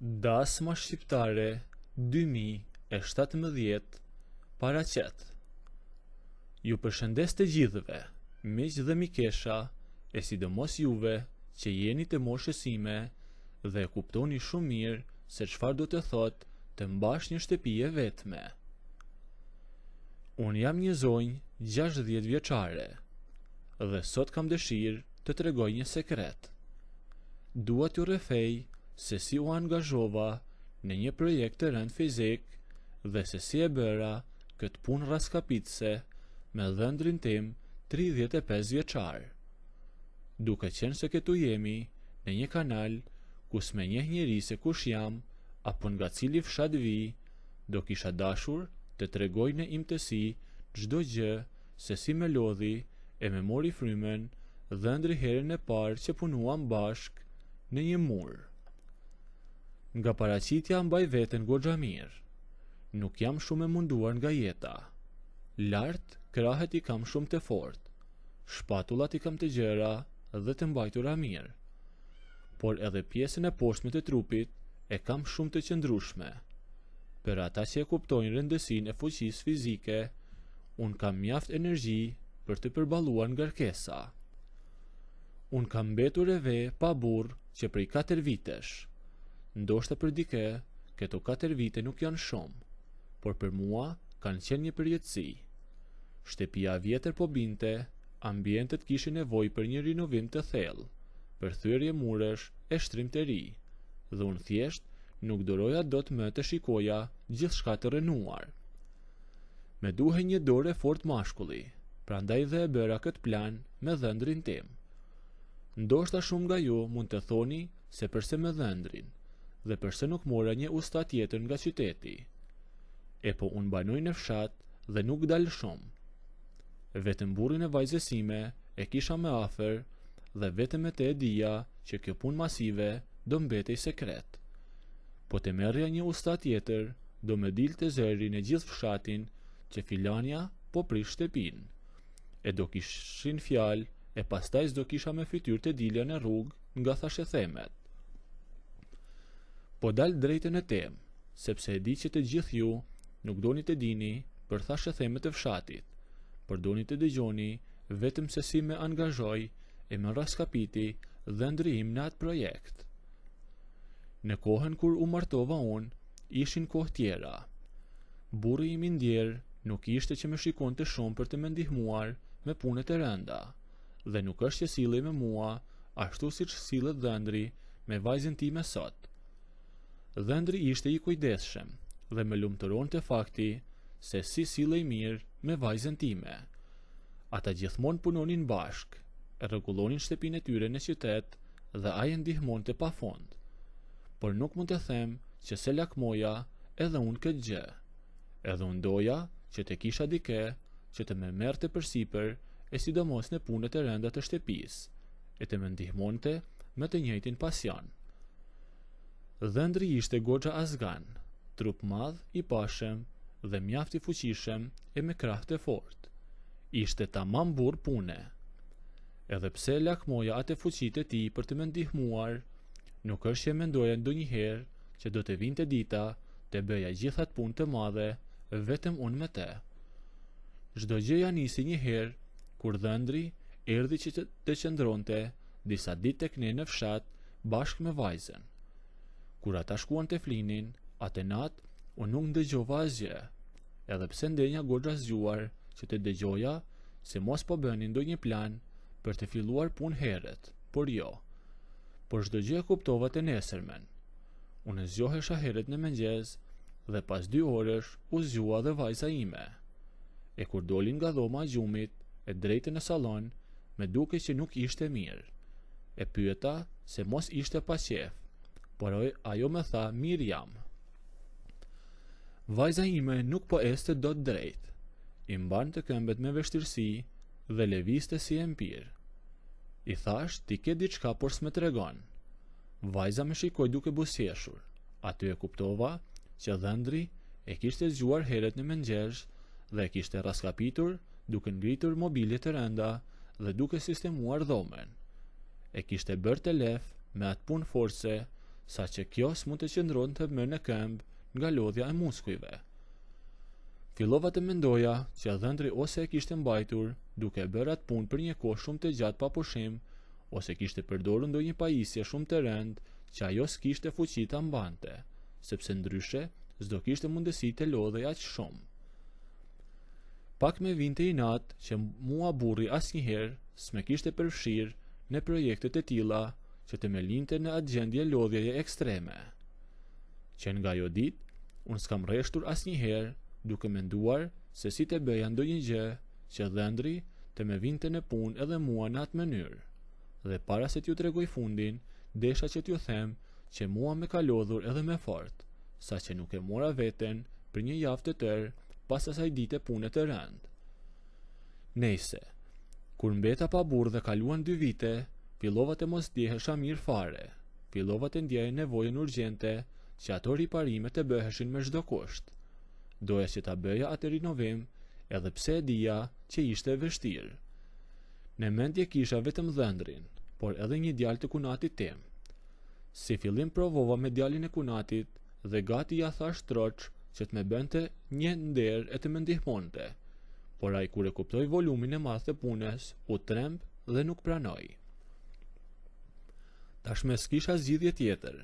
Dasma Shqiptare 2017 paraqet Ju përshëndes të gjithëve, miq dhe mikesha, e sidomos juve që jeni të moshës sime dhe e kuptoni shumë mirë se çfarë do të thotë të mbash një shtëpi e vetme. Unë jam një zonjë 60 vjeçare dhe sot kam dëshirë të tregoj një sekret. Dua t'ju rrëfej se si u angazhova në një projekt të rëndë fizik dhe se si e bëra këtë punë rraskapitëse me dhëndrin tim 35 vjeçar. Duke qenë se këtu jemi në një kanal ku s'me njeh njeri se kush jam apo nga cili fshat vij, do kisha dashur të tregoj në imtësi çdo gjë se si më lodhi e më mori frymën dhëndri herën e parë që punuam bashkë në një mur. Nga paraqitja mbaj veten goxha mirë. Nuk jam shumë e munduar nga jeta. Lart krahët i kam shumë të fortë. Shpatullat i kam të gjera dhe të mbajtura mirë. Por edhe pjesën e poshtme të trupit e kam shumë të qëndrueshme. Për ata që e kuptojnë rëndësinë e fuqisë fizike, unë kam mjaft energji për të përballuar ngarkesa. Unë kam mbetur e ve pa burrë që prej 4 vitesh. Ndoshta për dikë, këto 4 vite nuk janë shumë, por për mua kanë qenë një përjetësi. Shtëpia e vjetër po binte, ambientet kishin nevojë për një rinovim të thellë, për thyerje muresh e shtrim të ri, dhe unë thjesht nuk duroja dot më të shikoja gjithçka të rrënuar. Më duhej një dorë e fortë mashkulli, prandaj dhe e bëra këtë plan me dhëndrin tim. Ndoshta shumë nga ju mund të thoni se përse me dhëndrin dhe përse nuk mora një usta tjetër nga qyteti. E po unë banoj në fshat dhe nuk dal shumë. Vetëm burrin e vajzës sime e kisha më afër dhe vetëm me të e dija që kjo punë masive do mbetej sekret. Po të merrja një usta tjetër, do më dilte zëri në gjithë fshatin që filanja po prish shtëpinë. E do kishin fjalë e pastaj s'do kisha me fytyrë të dilja në rrugë nga thashethemet. Po dal drejt në temë, sepse e di që të gjithë ju nuk doni të dini për thashethemet e fshatit, por doni të dëgjoni vetëm se si më angazhoi e më rraskapiti dhëndri im në atë projekt. Në kohën kur u martova unë, ishin kohë tjera. Burri im i ndjerë nuk ishte që më shikonte shumë për të më ndihmuar me punët e rënda, dhe nuk është që sillej me mua ashtu siç sillet dhëndri me vajzën time sot. Dhëndri ishte i kujdesshëm dhe më lumturonte fakti se si sillej mirë me vajzën time. Ata gjithmonë punonin bashkë, rregullonin shtëpinë e tyre në qytet dhe ai e ndihmonte pa fund. Por nuk mund të them që s'e lakmoja edhe unë këtë gjë. Edhe unë doja që të kisha dikë që të më merrte përsipër e sidomos në punët e rënda të shtëpisë, e të më ndihmonte me të njëjtin pasion. Dhëndri ishte goxha azgan, trupmadh, i pashëm dhe mjaft i fuqishëm e me krahë të fortë. Ishte tamam burrë pune. Edhe pse e lakmoja atë fuqi të tij për të më ndihmuar, nuk është që e mendoja ndonjëherë që do të vinte dita të bëja gjithë atë punë të madhe vetëm unë me të. Çdo gjë ia nisi një herë kur dhëndri erdhi që të qëndronte disa ditë tek ne në fshat bashkë me vajzën. Kur ata shkuan të flinin, atë natë unë nuk ndëgjova asgjë, edhe pse ndenja goxha zgjuar që të dëgjoja se mos po bënin ndonjë plan për të filluar punë herët, por jo. Por çdo gjë e kuptova të nesërmen. Unë zgjohesha herët në mëngjes dhe pas dy orësh u zgjua dhe vajza ime. E kur doli nga dhoma e gjumit e drejt në sallon, më dukej që nuk ishte mirë. E pyeta se mos ishte pa qejf, por ajo më tha mirë jam. Vajza ime nuk po ecte dot drejt. I mbante këmbët me vështirësi dhe lëvizte si e mpirë. I thashë ti ke diçka por s'më tregon. Vajza më shikoi duke buzëqeshur. Aty e kuptova që dhëndri e kishte zgjuar herët në mëngjes dhe e kishte rraskapitur duke ngritur mobilje të rënda dhe duke sistemuar dhomën. E kishte bërë telef me atë punë force. Saqë kjo s'mund të qëndronte më në këmbë nga lodhja e muskujve. Fillova të mendoja që dhëndri ose e kishte mbajtur duke bërë atë punë për një kohë shumë të gjatë pa pushim, ose kishte përdorur ndonjë pajisje shumë të rëndë që ajo s'kishte fuqi ta mbante, sepse ndryshe s'do kishte mundësi të lodhej aq shumë. Pak me vinte inat që mua burri asnjëherë s'me kishte përfshirë në projekte të tilla që të më linte në atë gjendje lodhjeje ekstreme. Që nga ajo ditë, unë s'kam reshtur asnjëherë duke menduar se si të bëja ndonjë gjë që dhëndri të më vinte në punë edhe mua në atë mënyrë. Dhe para se t'ju tregoj fundin, desha që t'ju them që mua më ka lodhur edhe më fort, saqë nuk e mora veten për një javë të tërë pas asaj dite pune të rëndë. Nejse, kur mbeta pa burrë dhe kaluan dy vite, fillova të mos ndjehesha mirë fare. Fillova të ndjeja nevojën urgjente që ato riparime të bëheshin me çdo kusht. Doja që ta bëja atë rinovim, edhe pse e dija që ishte e vështirë. Në mendje kisha vetëm dhëndrin, por edhe një djalë të kunatit tim. Si fillim provova me djalin e kunatit dhe gati ia thashë troç që të më bënte një nder e të më ndihmonte, por ai kur e kuptoi volumin e madh të punës, u tremb dhe nuk pranoi. Tashmë s'kisha zgjidhje tjetër.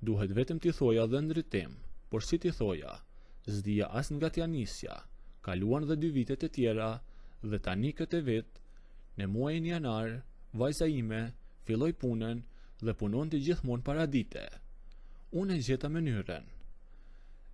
Duhet vetëm t'i thoja dhëndrit tim, por si t'i thoja? S'dija as nga t'ia nisja. Kaluan dhe dy vite të tjera dhe tani këtë vit, në muajin janar, vajza ime filloi punën dhe punonte gjithmonë paradite. Unë e gjeta mënyrën.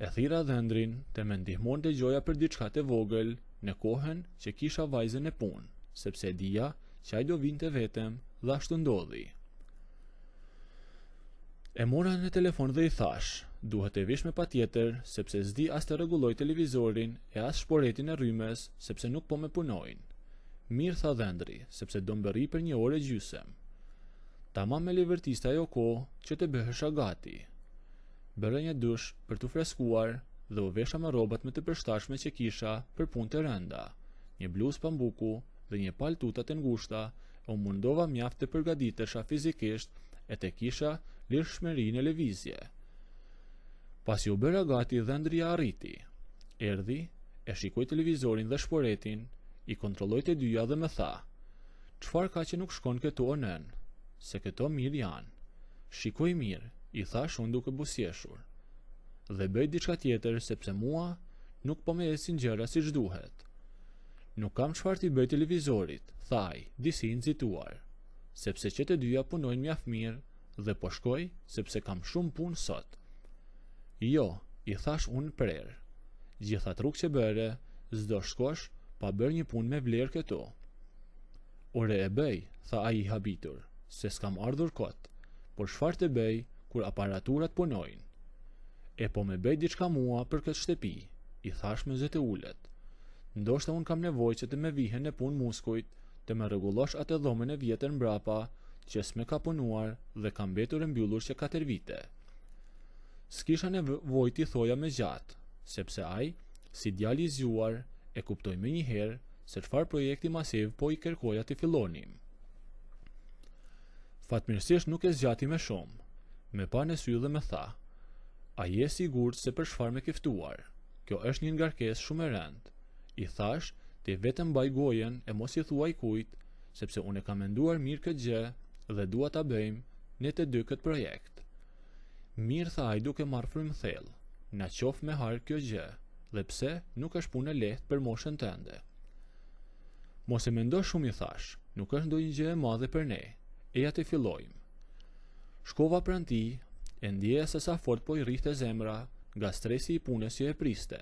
E thirra dhëndrin të më ndihmonte gjoja për diçka të vogël në kohën që kisha vajzën në punë, sepse e dija që ai do vinte vetëm dhe ashtu ndodhi. E mora në telefon dhe i thashë, duhet të vish me patjetër, sepse s'di as të rregulloj televizorin e as shporetin e rrymës, sepse nuk po më punojnë. Mirë tha dhëndri, sepse do mbërrij për një orë e gjysëm. Tamam më leverdiste ajo kohë që të bëhesha gati. Bëra një dush për t'u freskuar dhe u vesha me rrobat më të përshtatshme që kisha për punë të rënda, një bluzë pambuku dhe një palë tuta të ngushta e u mundova mjaft të përgatitesha fizikisht e të kisha lirshmëri në lëvizje. Pasi u bëra gati dhëndri ia arriti. Erdhi, e shikoi televizorin dhe shporetin, i kontrolloi të dyja dhe më tha: Çfarë ka që nuk shkon këtu o nënë? Se këto mirë janë. Shikoji mirë, i thashë unë duke buzëqeshur. Dhe bëj diçka tjetër sepse mua nuk po më ecin gjërat siç duhet. Nuk kam çfarë t'i bëj televizorit, tha ai, disi i nxituar. Sepse që të dyja punojnë mjaft mirë dhe po shkoj sepse kam shumë punë sot. Jo, i thashë unë prerë. Gjithë atë rrugë që bëre, s'do shkosh pa bërë një punë me vlerë këtu. Ore e bëj, tha ai i habitur, se s'kam ardhur kot, por çfarë të bëj kur aparaturat punojnë? E po më bëj diçka mua për këtë shtëpi, i thashë me zë të ulët. Ndoshta unë kam nevojë që të më vihen në punë muskujt, të më rregullosh atë dhomën e vjetër mbrapa që s'më ka punuar dhe ka mbetur e mbyllur që katër vite. S'kisha nevojë t'i thoja më gjatë, sepse ai, si djalë i zgjuar, e kuptoi menjëherë se çfarë projekti masiv po i kërkoja të fillonim. Fatmirësisht nuk e zgjati më shumë. Më pa në sy dhe më tha, A je i sigurt se për çfarë më ke ftuar? Kjo është një ngarkesë shumë e rëndë. I thashë, ti vetëm mbaj gojën e mos i thuaj kujt, sepse unë e kam menduar mirë këtë gjë dhe dua ta bëjmë ne të dy këtë projekt. Mirë tha ai duke marrë frymë thellë, na qoftë me hajër kjo gjë, dhe pse nuk është punë e lehtë për moshën tënde. Mos e mendo shumë i thashë, nuk është ndonjë gjë e madhe për ne, eja të fillojmë. Shkova pranë tij, e ndjeja se sa fort po i rrihte zemra nga stresi i punës që e priste.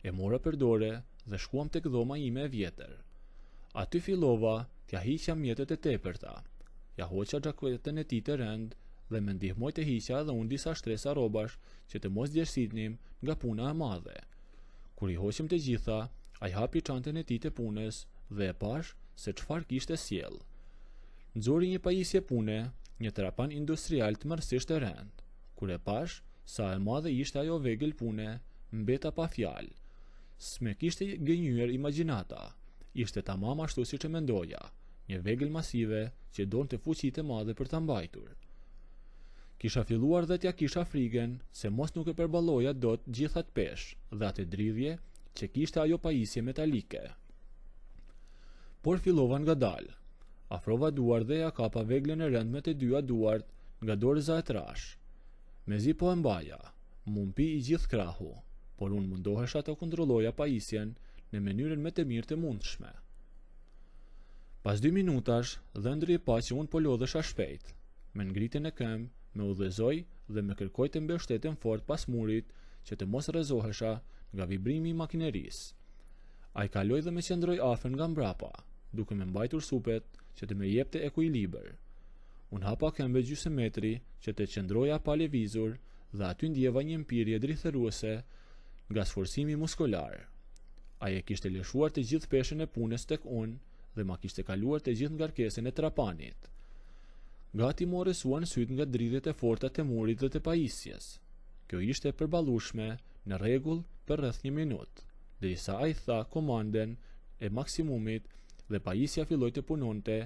E mora për dore dhe shkuam tek dhoma ime e vjetër. Aty fillova t'ia hiqja mjetet e tepërta. Ia hoqa xhaketën e tij të rëndë dhe më ndihmoi të hiqja edhe unë disa shtresa rrobash që të mos djersitnim nga puna e madhe. Kur i hoqëm të gjitha, ai hapi çantën e tij të punës dhe e pashë se çfarë kishte sjellë. Nxori një pajisje pune, një trapan industrial tmerrësisht të rëndë. Kur e pashë sa e madhe ishte ajo vegël pune, mbeta pa fjalë. S'më kishte gënjyer imagjinata. Ishte tamam ashtu siç e mendoja, një vegël masive që donte fuqi të madhe për ta mbajtur. Kisha filluar dhe t'ia kisha frigën se mos nuk e përballoja dot gjithë atë peshë dhe atë dridhje që kishte ajo pajisje metalike. Por fillova ngadalë. Afrova duart dhe ia kapa veglën e rëndë me të dyja duart nga dorëza e trashë. Mezi po e mbaja, m'u mpi i gjithë krahu, por unë mundohesha të kontrolloja pajisjen në mënyrën më të mirë të mundshme. Pas dy minutash, dhëndri e pa që unë po lodhesha shpejt. Më ngriti në këmbë, më udhëzoi dhe më kërkoi të mbështetem fort pas murit që të mos rrëzohesha nga vibrimi i makinerisë. Ai kaloi dhe më qëndroi afër nga mbrapa, duke më mbajtur supet që të më jepte ekuilibër. Unë hapa këmbët gjysmë metri që të qëndroja pa lëvizur dhe aty ndjeva një mpirje drithëruese nga sforcimi muskular. Ai e kishte lëshuar të gjithë peshën e punës tek unë dhe ma kishte kaluar të gjithë ngarkesën e trapanit. Gati m'u errësuan sytë nga dridhjet e forta të murit dhe të pajisjes. Kjo ishte e përballueshme në rregull për rreth një minutë, derisa ai tha komandën e maksimumit dhe pajisja filloi të punonte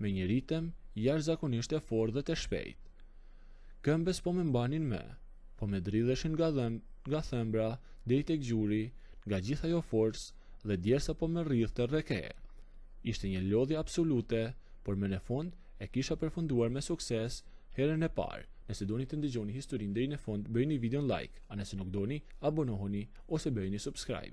me një ritëm jashtëzakonisht të fortë dhe të shpejtë. Këmbët s'po më mbanin më, po më dridheshin nga dhëm, nga thembra deri tek gjuri, nga gjithë ajo forcë dhe djersa po më rridhte rrëke. Ishte një lodhje absolute, por më në fund e kisha përfunduar me sukses herën e parë. Nëse doni të ndëgjoni historinë deri në fund, bëjeni videon like, a nëse nuk doni, abonohuni ose bëjeni subscribe.